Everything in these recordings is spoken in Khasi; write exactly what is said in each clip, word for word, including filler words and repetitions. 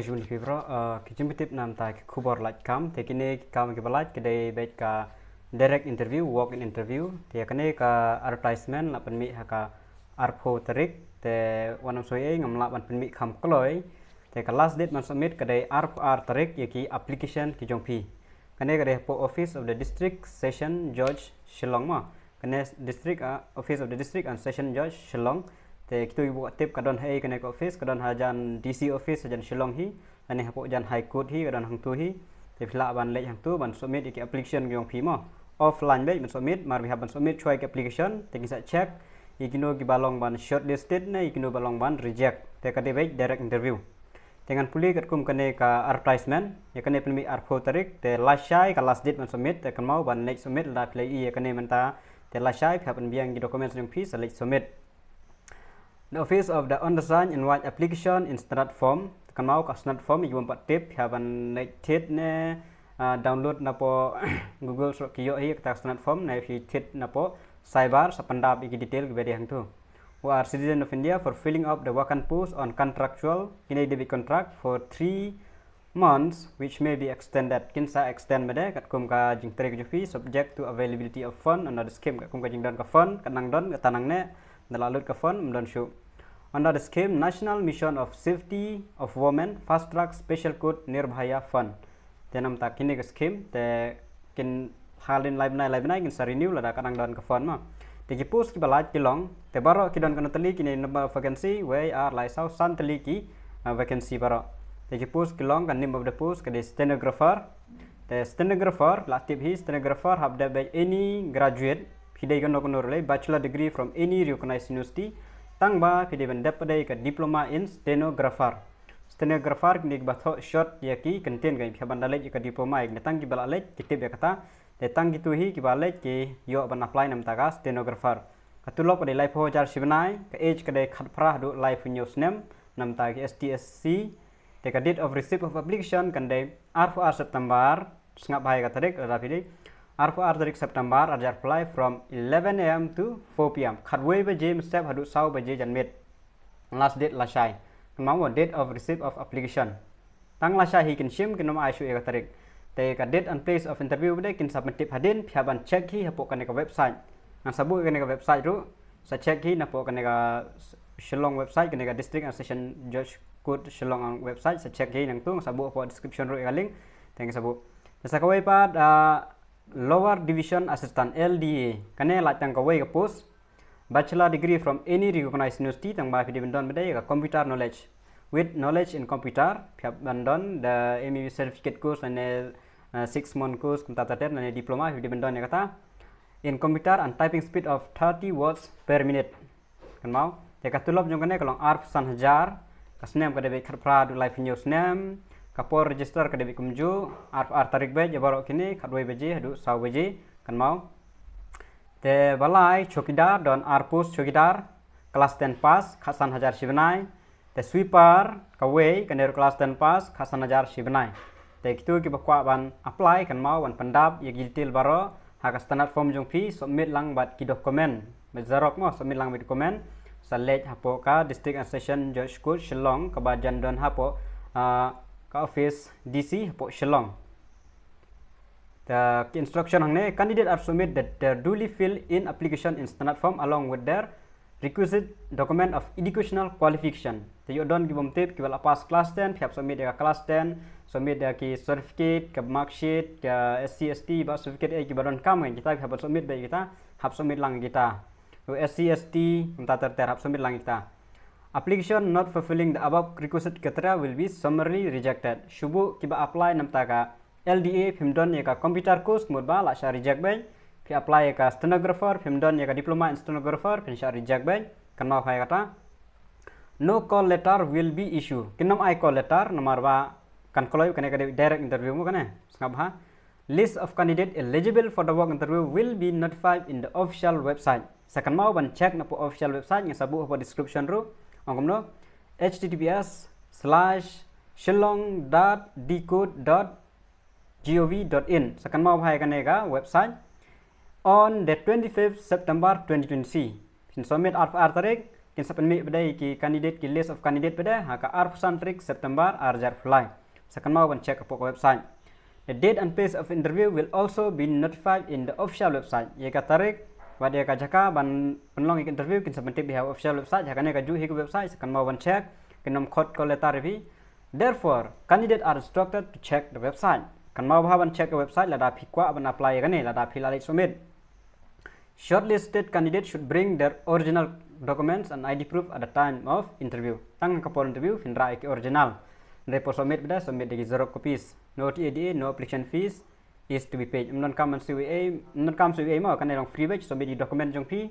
Jun ki bro, uh, ki jingpyntip namta ki khubor lait kam, te kine ki kam kiba lait ki dei beit ka direct interview, walk in interview, te kane ka advertisement la pynmih ha ka arphew tarik, te wat nym soi ei, ngam lah ban pynmih kham kloi, te ka last date ban submit ka dei arphew ar tarik ïa ki application ki jong phi. Kane ka dei hapoh Office of the District Session Judge Shillong mo. Kane District, ah, Office of the District and Session Judge Shillong. Te kito kiba kwah tip ka don ha ei kane ka office, ka don hajan D C office hajan Shillong hi, lane hapoh jan High Court hi, ka don hangto hi. Te phi lah ban leit hangto ban submit ïa ki application ki jong phi mo. Offline beit ban submit, namar phi hap ban submit shuwa ïa ki application, te kin sa check ïa kino kiba long ban shortlisted ne ïa kino ba long ban reject. Te ka dei beit direct interview. Te ngan pule katkum kane ka advertisement, ïa kane pynmih arphew tarik, te lashai ka last date ban submit, te kynmaw ban leit submit lada phi la ïohi ïa kane mynta, te lashai phi hap ban biang ki documents jong phi sa leit submit. The Office of the Undersigned invite application in standard form, te kynmaw ka standard form ïa ki bym pat tip, phi hap ban leit thied ne, ah, download napoh Google, shuh ki ïoh hi kata standard form, ne phi thied napoh cyber sa pyndap ïa ki detail kiba dei hangto. Who are citizen of India for filling up the vacant post on contractual, kine dei beit contract for three months which may be extended. Kin sa extend beit katkum ka jingtrei ka jong phi, subject to availability of fund under the scheme, katkum ka jingdon ka fund, ka nang don, kata nangne, da la lut ka fund, ym don shuh. Under the scheme, National Mission of Safety of Women, Fast Track Special Code Nirbhaya Fund. Te namta kine ka scheme, te kin hadien lai bnai, lai bnai kin sa renew lada ka nang don ka fund mo. Te ki post kiba lait ki long, te baroh ki don kano tylli kine number of vacancy, wei ar lai saw, san tylli ki, ah, vacancy baroh. Te ki post ki long, ka name of the post ka dei stenographer. Te stenographer, la tip hi, stenographer hap dep beit any graduate, phi dei kano kano ruh lei, bachelor degree from any recognized university, tang ba phi dei ban dep pat dei ka diploma in stenographer. Stenographer kine kiba thoh short ïa ki kyntien, ka phi hap ban da leit ïa ka diploma, ïa kine tang kiba la leit ki tip ïa kata. Te tang kito hi kiba leit ki ïoh ban apply namta ka stenographer. Ka tulop ka dei laiphew hajar shi bnai, ka age ka dei khatphra haduh laiphew hynñiew snem, namta ki S T S C. Te ka date of receipt of application kan dei arphew ar September, sngap bha ïa ka tarik, lada phi dei, arphew ar tarik September, ar hajar arphew lai, from eleven A M to four P M. Khatwei baje mynstep haduh saw baje janmiet. Last date lashai. Kynmaw mo, date of receipt of application. Tang lashai hi kin shim, kin ym ai shuh ïa ka tarik. Te ka date and place of interview bad kin sa pyntip hadien, phi hap ban check hi hapoh kane ka website. Ngan sa buh ïa kane ka website ruh, sa check hi napoh kane ka Shillong website, kane ka District and Session Judge Court Shillong website, sa check hi nangtu, ngan sa buh hapoh description ruh ïa ka link. Te ngan sa buh. Te sa kawei pat, ah, Lower Division Assistant, L D A. Kane lait tang kawei ka post. Bachelor degree from any recognized university, tang ba phi dei ban don bad ïa ka computer knowledge. With knowledge in computer, phi hap ban don da maybe certificate course lane, uh, six month course, kumta ter ter, lane diploma, phi dei ban don ïa kata. In computer and typing speed of thirty words per minute. Kynmaw, te ka tulop jong kane ka long arphew san hajar, ka snem ka dei beit khatphra haduh laiphew hynñiew snem, ka por register ka dei beit kumjuh, arphew ar tarik beit, ïa baroh kine, khatwei baje haduh saw baje, kynmaw. Te ba lai, chowkidar, don ar post chowkidar, class ten pass, khatsan hajar shi bnai. Te sweeper, kawei, kane ruh class ten pass, khatsan hajar shi bnai. Te kito kiba kwah ban apply, kynmaw ban pyndap ïa ki detail baroh ha ka standard form jong phi, submit lang bad ki document. Bad xerox mo, submit lang bad document. Sa leit hapoh ka District and Session Judge Court Shillong, kaba jan don hapoh, ah, ka office D C hapoh Shillong. Te ki instruction hangne, candidate are submit the, the duly filled in application in standard form along with their requisite document of educational qualification. Te ïoh don ki bym tip, kiba la pass class ten, phi hap submit ïa ka class ten, submit ïa ki certificate, ka mark sheet, ka S C S T, ba certificate, eh, kiba donkam, kita phi hap submit bad kita, hap submit lang kita. U S C S T, mynta ter ter hap submit lang kita. Application not fulfilling the above requisite criteria will be summarily rejected. Shu buh kiba apply namta ka L D A, phim don ïa ka computer course, mut ba la shah reject beit. Phi apply ïa ka stenographer, phim don ïa ka diploma in stenographer, phin shah reject beit. Kynmaw bha ïa kata. No call letter will be issued. Kin ym ai call letter, namar ba kan kloi, kane ka dei direct interview mo kane. Sngap bha. List of candidate eligible for the walk interview will be notified in the official website. Sa kynmaw ban check napoh official website, ngan sa buh hapoh description ruh. Ong kumno, H T T P S slash shillong dot dicode dot gov dot in. Sa kynmaw bha ïa kane ka website. On the twenty-fifth September twenty twenty-three. Phin submit arphew ar tarik, kin sa pynmih pat de ki candidate, ki list of candidate pat de ha ka arphew san tarik September ar hajar arphew lai. Sa kynmaw ban check hapoh ka website. The date and place of interview will also be notified in the official website. Ïa ka tarik bad ïa ka jaka ban pynlong ïa ka interview kin sa pyntip ha official website. Ha kane kajuh hi ka website, sa kynmaw ban check, kin ym khot call letter ïa phi. Therefore, candidate are instructed to check the website. Kynmaw bha ban check ka website lada phi kwah ban apply ïa kane, lada phi la leit submit. Shortlisted candidates should bring their original documents and I D proof at the time of interview. Tang ka por interview phin rah ïa ki original. Hynrei por submit pat de, submit da ki xerox copies. No T A D A, no application fees is to be paid. Ym donkam ban siew ei, ym donkam siew ei mo, kane long free batch, submit ïa ki document jong phi.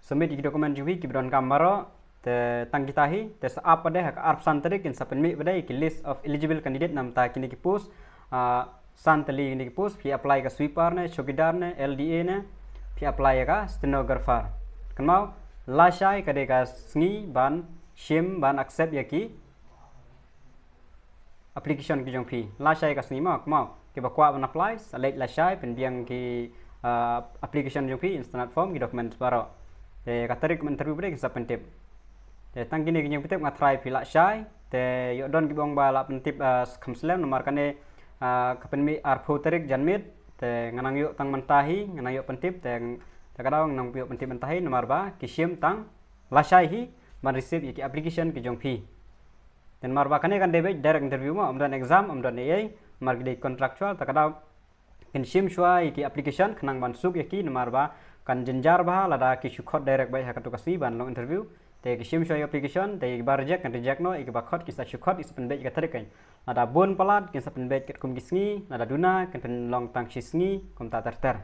Submit ïa ki document jong phi kiba donkam baroh. Te tang kita hi, te sa ap pat de ha ka arphew san tarik kin sa pynmih pat de ki list of eligible candidate namar ta kine ki post, ah, san tylli kine ki post, phi apply ka sweeper ne, chowkidar ne, L D A ne, phi apply ïa ka stenographer. Kynmaw, lashai ka dei ka sngi ban shim, ban accept ïa ki application ki jong phi. Lashai ka sngi mo, kynmaw. Kiba kwah ban apply, sa leit lashai, pynbiang ki, ah, application jong phi, standard form, ki documents baroh. Te ka tarik ban interview pat de kin sa pyntip. Te tang kine ki jingpyntip, nga tharai phi lah shai. Te ïoh don kiba ong ba lah pyntip, ah, kham slem namar kane, ah, ka pynmih arphew tarik janmiet. Te nga nang ïoh tang mynta hi, nga nang ïoh pyntip, te, te ka daw nga nang ïoh pyntip mynta hi namar ba ki shim tang lashai hi ban receive ïa ki application ki jong phi. Te namar ba kane kan dei beit direct interview mo, ym don exam, ym don ei ei, namar ki dei contractual, te ka daw kin shim shuwa ïa ki application khnang ban suk ïa ki, namar ba kan jynjar bha lada ki shu khot direct beit ha katu ka sngi ban long interview. Te ki shim shuwa ïa ki application, te ïa kiba reject kin reject noh, ïa kiba khot kin sa shu khot, kin sa pynbeit ïa ka tarik kan. Lada bun palat kin sa pynbeit katkum ki sngi, lada duna kin pynlong tang shi sngi, kumta ter ter.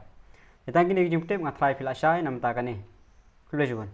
Te tang kine ki jingpyntip, nga tharai phi lah shai namar ta kane. Khublei shibun.